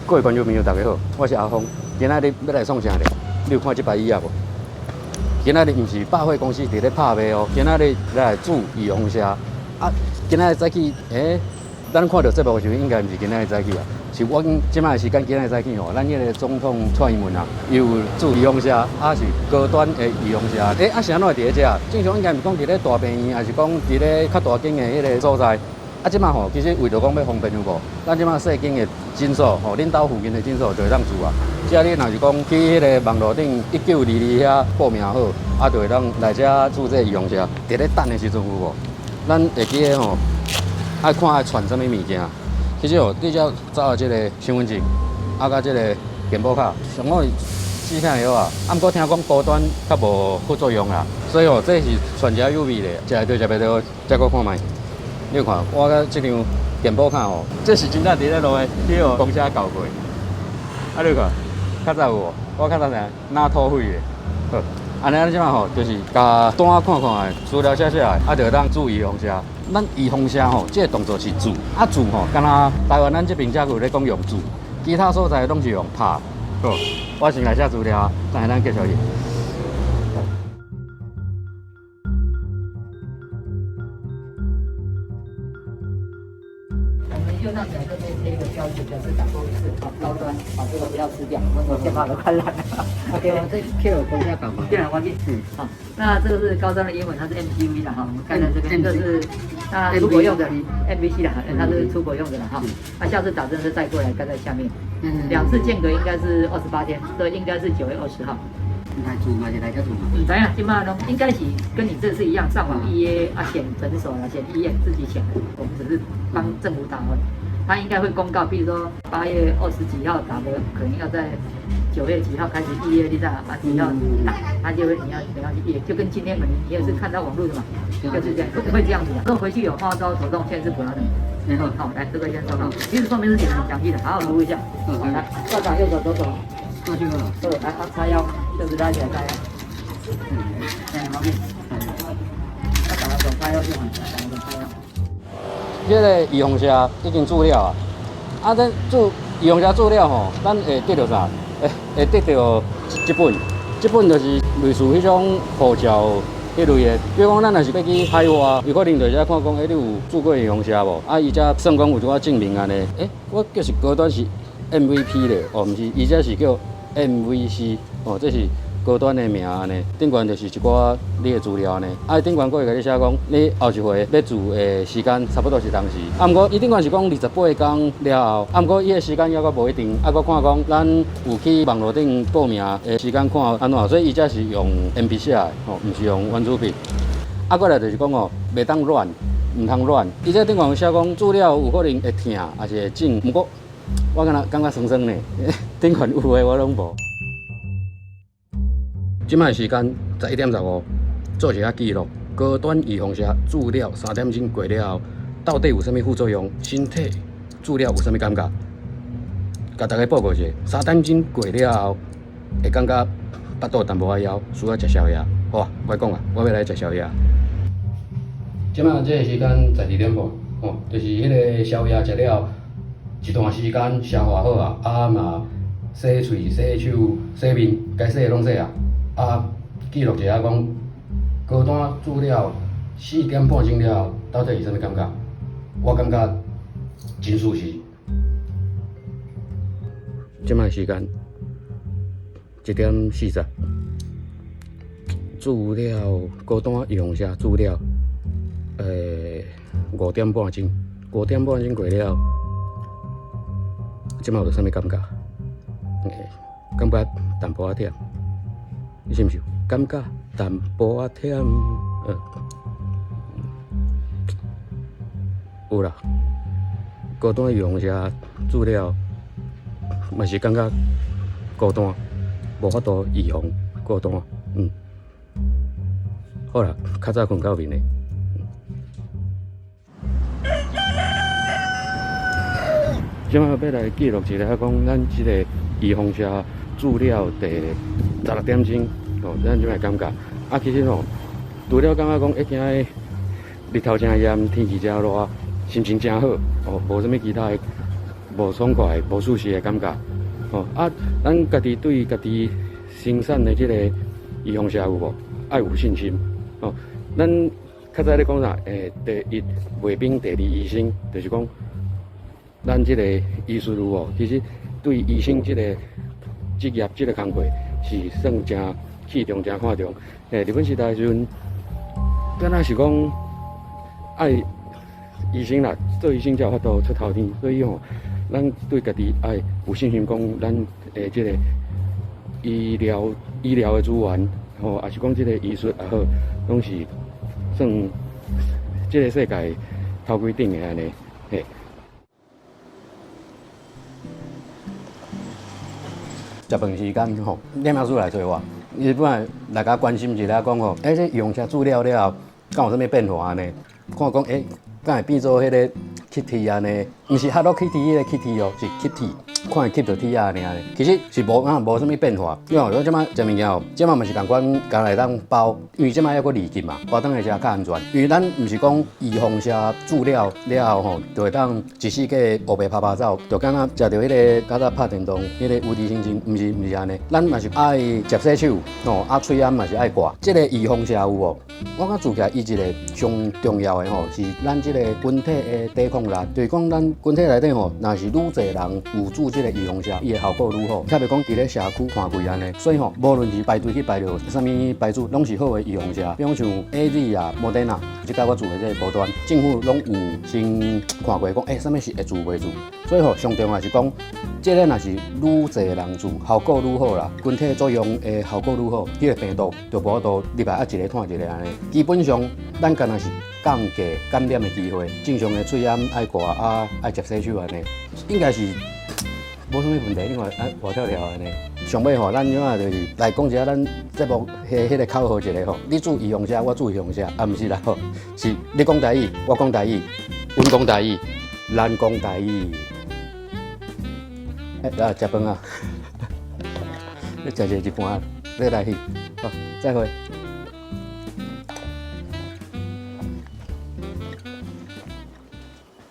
各位觀眾朋友，大家好，我是阿峰。今仔日欲來創啥咧？你有看這擺椅仔無？今仔日毋是百貨公司佇咧拍賣哦，今仔日來注預防射。啊，今仔日早起，咱看著節目的時陣，應該毋是今仔日早起啊，是阮這擺的時間今仔日早起吼。咱彼个總統蔡英文啊，伊有注預防射，啊是高端的預防射。啊是按怎會佇咧遮？正常應該毋是講佇咧大病院，抑是講佇咧較大間的彼个所在。啊，這擺吼，其實為著講欲方便有無？咱這擺細間的診所吼，恁兜附近的診所就會當注啊。這你若是講去彼个網路頂1922遐報名好，啊，就會當來遮注這個預防射。佇咧等的時陣有無？咱會記得吼，愛看愛傳啥物物件。其實吼，你只要走到這个身份證，啊，佮這个健保卡，上好是止疼藥啊。啊，毋過聽講高端較無副作用啦，所以吼，這是傳遮有味咧，食會著食袂著，再閣看覓。你看，我佮這張健保卡吼，這是真正佇咧路的去予公車轎過。啊，你看，較早有無？我較早啥？拿土匪的。好，按呢咱這擺吼，就是共單看看的，資料寫寫的，啊，就會當注預防射。咱預防射吼，這个動作是注，啊注吼，敢若台灣咱這邊才有咧講用注，其他所在攏是用拍。好，我先來寫資料，等下咱繼續去。我們右上角這邊貼一個標誌，表示打過一次，好，高端，把這個不要吃掉，我先把都快爛了。 OK，這 Q 公家搞嘛？電腦關機。嗯，好，那這個是高端的英文，它是 MCV 的哈，我們看在這邊，這是那出國用的 MVC 的，它是出國用的了哈。那下次打針是帶過來蓋在下面，兩次間隔應該是28天，所以應該是9月20號。來注嘛是來遮注嘛？毋知影，這擺攏應該是跟你這次一樣，上網預約啊，選診所啦，選醫院自己選。我們只是幫政府打哦，他應該會公告，比如說8月20幾號打的，可能要在9月幾號開始預約，你知道啊？幾號打，他就會你要去預約，就跟今天可能你也是看到網絡的嘛，就是這樣，會這樣子的。如果回去有發燒、頭痛，現在是不要的。好，來這個先收到。其實說明是寫很詳細的，好好讀一下。好，來，校長右手左手。過去了。對，來，叉腰，就是拉起來叉腰。嗯，哎，方便。他打手叉腰就好，打手叉腰。這个預防射已經注了啊，啊，咱注預防射注了吼，咱會得著啥？會得著這本，這本就是類似彼種護照彼類的。比如講，咱若是欲去海外，伊可能就會看講，欸，你有注過預防射無？啊，伊才算講有一寡證明按呢。欸，我叫是高端是 MVP 咧，哦，毋是，伊這是叫 MVC，哦，這是高端的名按呢。頂懸就是一寡你的資料按呢。啊，頂懸閣會共你寫講，你後一回欲注的時間差不多是當時。啊，毋過伊頂懸是講28天了後，啊，毋過伊的時間猶閣無一定，啊，閣看講咱有去網路頂報名的時間看按怎，所以伊這是用鉛筆寫的，吼，毋是用圓珠筆。啊，閣來就是講哦，袂當亂，毋通亂。伊這頂懸寫講注了有可能會疼，抑是會腫，毋過我敢若感覺酸酸呢，頂懸有的我攏無。這擺時間11點15，做一下記錄。高端預防射注了3點鐘過了後，到底有啥物副作用？身體注了有啥物感覺？共大家報告一下，3點鐘過了後，會感覺腹肚淡薄仔枵，需要食宵夜。好啊，我講啊，我欲來食宵夜。這擺這个時間12點半，吼，就是彼个宵夜食了一段時間消化好啊，啊嘛洗喙、洗手、洗面，該洗的攏洗啊。啊，記錄一下講，高端注了4點半鐘了後，到底是啥物感覺？我感覺真舒適。這擺時間1點40，注了高端預防射注了，5點半鐘，5點半鐘過了，這擺有啥物感覺？感覺淡薄仔忝。你是毋是感覺淡薄仔忝？有啦，高端預防射注了，嘛是感覺孤單，無法度預防孤單。好啦，較早睏到眠的。這擺欲來記錄一下，講咱這个預防射注了第16點鐘，哦，咱這擺感覺。啊，其實吼，除了感覺講，欸，今仔日頭真炎，天氣真熱，心情真好，哦，無啥物其他的。無爽快、無舒適的感覺。吼啊，咱家己對家己生產的這個預防射有無，愛有信心。吼，咱較早咧講啥？第一衛兵，第二醫生，就是講咱這個醫術有無，其實對醫生這個職業、這個工課是算誠器重、誠看重。日本時代的時陣，敢若是講愛醫生啦，做醫生才有法度出頭天，所以吼，咱對家己愛有信心，講咱的這個醫療的資源，吼，抑是講這個醫術也好，攏是算這個世界頭幾等的按呢，嘿。食飯時間吼，練馬師來揣我，伊本來來共關心一下，講吼，這預防射注了了後，敢有啥物變化按呢？看講，敢會變做彼個 Kitty 按呢？毋是 Hello Kitty 彼個 Kitty 哦，是 Kitty，看會吸著鐵仔按呢。其實是無啊，無啥物變化。因為我這擺食物件哦，這擺嘛是仝款，敢會當包，因為這擺猶閣二級嘛，包轉來食較安全。因為咱毋是講預防射注了了後吼，就會當一世界烏白趴趴走，就敢若食著彼個較早拍電動彼個無敵星星，毋是按呢。咱嘛是愛捷洗手，吼，啊，喙罨嘛是愛掛。這個預防射有無？我感覺注起來伊一個上重要的吼，是咱這個身體的抵抗力。就是講咱身體內底吼，若是愈濟人有注這個預防射，伊的效果愈好。特別講佇咧社區看開按呢，所以吼，無論是排隊去排著啥物牌子，攏是好的預防射。比如像 AZ 啊、莫德納，這個我注的這個高端，政府攏有先看過講，啥物是會注袂注。所以吼，上重要是講，這個若是愈濟人注，效果愈好啦，群體作用的效果愈好，這個病毒就無法度入來啊，一个湠一个按呢。基本上，咱敢若是降低感染的機會，正常的喙罨愛掛啊，愛捷洗手按呢，應該是無啥物問題。你看啊，活跳跳按呢。上尾吼，咱這馬就是來講一下咱節目彼個口號一個吼，你注預防射，我注預防射，啊，毋是啦吼，是你講台語，我講台語，阮講台語，咱講台語。啊，食飯啊，你食一個一盤，你來去，好，再會。